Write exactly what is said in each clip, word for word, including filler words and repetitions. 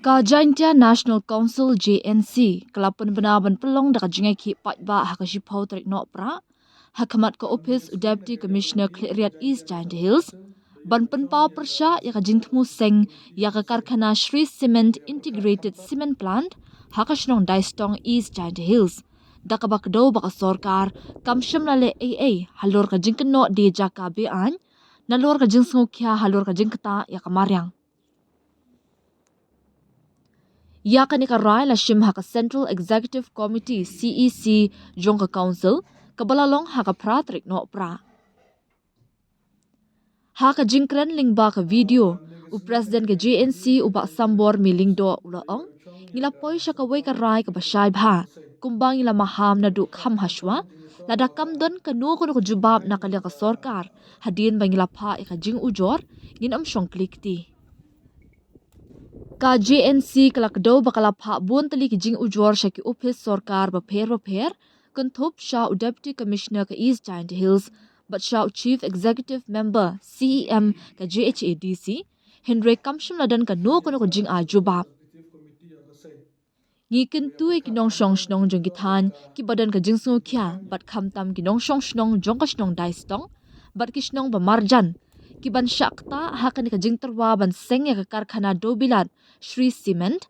Ka Jaintia National Council, J N C, ka la pynbna ban pynlong da ka jingïakhih paidbah ha ka shiphew tarik Nohprah ha khmat ka ophis u Deputy Commissioner Khliehriat East Jaintia Hills ban pynpaw pyrshah ïa ka jingthmu seng ïa ka karkhana Shree Cement Integrated Cement Plant ha ka shnong Daistong, East Jaintia Hills, da kaba kdew ba ka sorkar kam shym la leh ei ei halor ka jingkynnoh die jaka be-aiñ nalor ka jingsngewkhia halor ka jingktah ïa ka mariang. Ïa kane ka rai la shim ha ka Central Executive Committee, C E C, jong ka Council, kaba la long ha ka phra tarik Nohprah. Ha ka jingkren lyngba ka video, u President ka J N C, u Bah Sambor Mih Lyngdoh, u la ong, ngi la poi sha kawei ka rai kaba shai bha, kumba ngi la maham naduh kham hashwa, lada kam don kano kano ka jubab na ka liang ka sorkar hadien ba ngi la phah ïa ka jingujor, ngin ym shong kli kti. Ka J N C ka la kdew ba ka la phah bun tylli ki jingujor sha ki ophis sorkar bapher bapher, kynthup sha u Deputy Commissioner ka East Jaintia Hills bad sha u Chief Executive Member, C E M, ka J H A D C, hynrei kam shym la don kano kano ka jingïa jubab. Ngi kyntu ïa ki nongshong shnong jong ki thaiñ kiba don ka jingsngewkhia bad khamtam ki nongshong shnong jong ka shnong Daistong bad ki shnong ba marjan, kiban shah ktah ha kane ka jingtyrwa ban seng ïa ka karkhana dewbilat Shree Cement,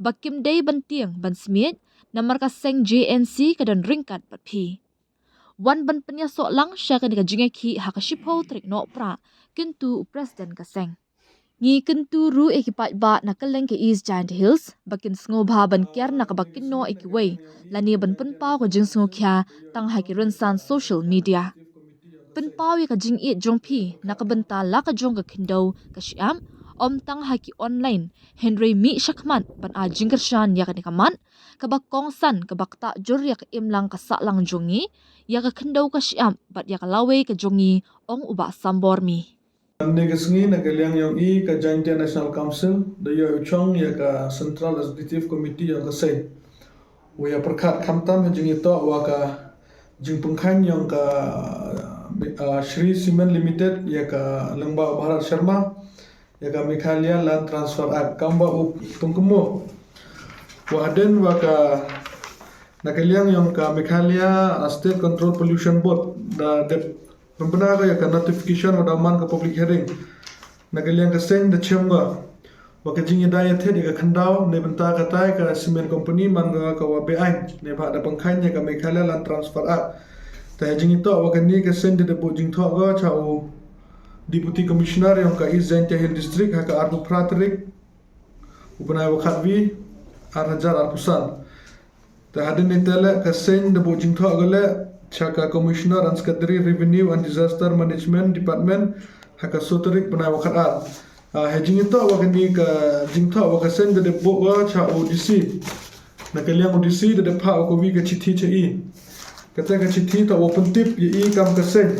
ba kim dei ban tieng ban smiej namar ka seng J N C ka don ryngkat bad phi. Wan ban pynïasoh lang sha kane ka jingïakhih ha ka shiphew tarik Nohprah, kyntu u President ka seng. Ngi kyntu ruh ïa ki paidbah na kylleng ka East Jaintia Hills ba kin sngewbha ban kiar na kaba kynnoh ïa kiwei lane ban pynpaw ka jingsngewkhia tang ha ki rynsan social media. Pynpaw ïa ka jingïeit jong phi na ka bynta la ka jong ka khyndew ka shyiap, ym tang ha ki online, hynrei mih shakhmat ban ai jingkyrshan ïa kane ka mat kaba kongsan kaba ktah jur ïa ka imlang ka sahlang jong ngi, ïa ka khyndew ka shyiap bad ïa ka lawei ka jong ngi, ong u Bah Sambor Mih. Mynne ka sngi na ka liang yong i ka Jaintia National Council da ïoh u chong ïa ka Central Executive Committee yong ka seng. Wa ïa pyrkhat khamtam ha jingïatoh wa ka jingpynkhan yong ka, ah, Shree Cement Limited ïa ka lyngba u Bharat Sharma ïa ka Meghalaya Land Transfer Act kamba u pynkynmaw. Wa hadien wa ka na ka liang yong ka Meghalaya, ah, State Control Pollution Board da dep pynbna ka ïa ka notification wa da man ka public hearing. Na ka liang ka seng da chem ka wa ka jingïada ïathied ïa ka khyndaw ne bynta katai ka cement company man ka ka wa be-aiñ ne ba da pynkhan ïa ka Meghalaya Land Transfer Act. Te ha jingïatoh wa kane ka seng da dep buh jingthoh ka cha u Deputy Commissioner yong ka East Jaintia Hills District ha ka arphew phra tarik u bnai wa khatwi ar hajar arphew san. Te hadien ite leh ka seng da buh jingthoh ka leh cha ka Commissioner and Secretary Revenue and Disaster Management Department ha ka soo tarik bnai wa khatar. Ah, ha jingïatoh wa kane ka jingthoh wa ka seng da dep buh ka cha u D C. Na ka liang u D C da dep phah wa kawi ka chithi cha i. Kata ka chithi ta wa pyntip ïa i kam ka seng.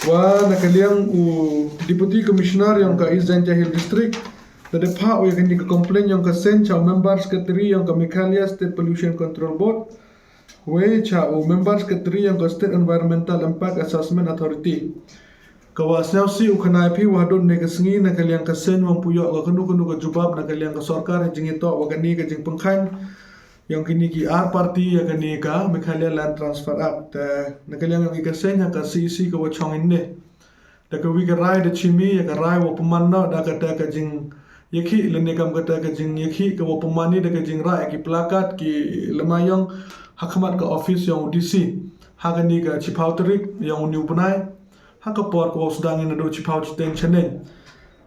Wa na ka liang u Deputy Commissioner yong ka East Jaintia Hills District da dep phah wa ïa kane ka complaint yong ka seng cha u Member Secretary yong ka Meghalaya State Pollution Control Board. Wei cha u Member Secretary yong ka State Environmental Impact Assessment Authority. Ka wa sngewsih u khana ïa phi wa hadien ne ka sngi na ka liang ka seng wa ym pu ïoh ka kano kano ka jubab na ka liang ka sorkar ha jingïatoh wa kane ka jingpynkhan yong kine ki ar party ïa kane ka Meghalaya Land Transfer Act. Te na ka liang yong i ka seng ha ka C E C ka wa chong ine. Da kawi ka rai da chimi ïa ka rai wa pynman noh da kata ka jingïakhih lane kam kata ka jingïakhih ka wa pynman i da ka jingrah ïa ki placard ki lama ïong ha khmat ka office yong u D C. Ha kane ka chiphaw tarik yong une u bnai ha ka por ka wa u sdang i naduh chiphaw chiteng chaneng.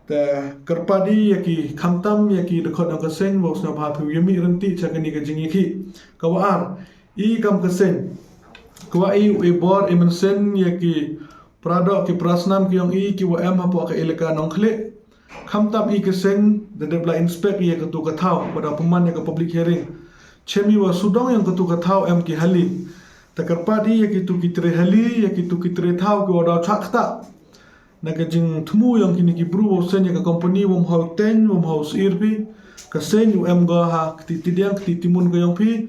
Te kyrpad i ïa ki khamtam ïa ki dkhot yong ka seng wa u sngewbha phi u ïa mih ryntih cha kane ka jingïakhih. Ka wa ar i kam ka seng ka wa i u i bor i mynsiem ïa ki pradoh ki prasnam ki yong i ki wa em hapoh ka elaka Nongkhlieh. Khamtam i ka seng da dep la inspect ïa katu ka thaw wa da pynman ïa ka public hearing. Chem i wa sudong yong katu ka thaw em ki hali. Te kyrpad i ïa kitu ki tre hali ïa kitu ki tre thaw ki wa da chah ktah. Na ka jingthmu yong kine ki bru wa u seng ïa ka company wa ym hoi teng wa ym hoi sir phi. Ka seng u em ga ha kti tidiang kti timun ka yong phi.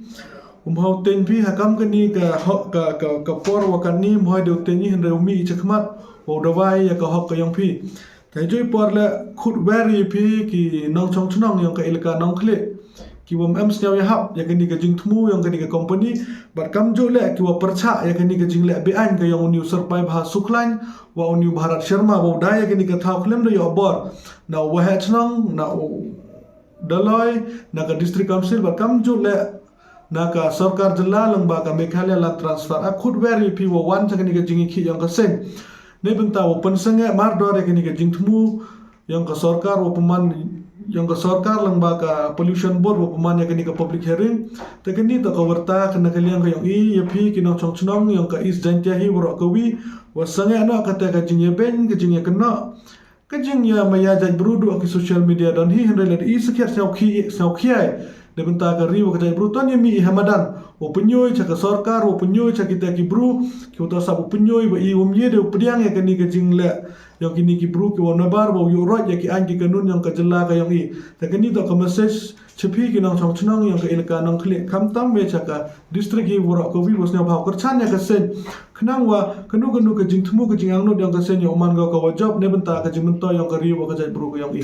Um hau teng phi ha kam kani ka hok ka, ka, ka por wa kani um hau dei u teng i hynrei u mih i chakhmat wa u dawai ïa ka hok ka yong phi. Te joi por le khut wer ïa phi ki nongchong chnong ïong ka elaka Nongkhlieh, ki wa em sniaw ïahap ïa kani ka jingthmu ïong kani ka company, bad kamjooh le ki wa pyrchah ïa kani ka jingleh be-aiñ ka ïong u Sir Paibha Sukhlain wa u Bharat Sharma wa u dei ïa kani ka thaw khlem da ïoh bor na u waheh chnong, na u Daloi, na ka District Council, bad kamjooh le na ka sorkar jylla lyngba ka Meghalaya Land Transfer Act. Khut wer ïa phi wa wan cha kani ka jingïakhih ïong ka seng. Neibynta wa pynsangeh mardor ïa kani ka jingthmu ïong ka sorkar wa pynman, ïong ka sorkar lyngba ka Pollution Board wa pynman ïa kani ka public hearing. Te kani to ka warta ka na ka liang ka ïong i ïa phi ki nongchong chnong ïong ka East Jaintia Hills waroh kawi, wa sangeh noh kata ka jingïabeiñ, ka jingïakynnoh, ka jingïamaya jaitbru duh ha ki social media don hi, hynrei lada i sakhiat sngewkhia, sngewkhia neibynta ka ri wa ka jaitbru, to ïamih i ha madan, wa pynïoh cha ka sorkar, wa pynïoh cha kita ki bru ki wa to sap, wa pynïoh wa i wym ïoh de u pdiang ïa kani ka jingleh ïong kini ki bru ki wa nabar wa u ïoh roit ïa ki aiñ ki kanun ïong ka jylla ka ïong i. Te kani to ka message cha phi ki nongchong chnong ïong ka elaka Nongkhlieh, khamtam me cha ka district hi waroh kawi, wa sngewbha kyrchan ïa ka seng, khnang wa kano kano ka jingthmu ka jingangnud ïong ka seng ïa u man ko ka wa jop neibynta ka jingmyntoi ïong ka ri wa ka jaitbru ka ïong i.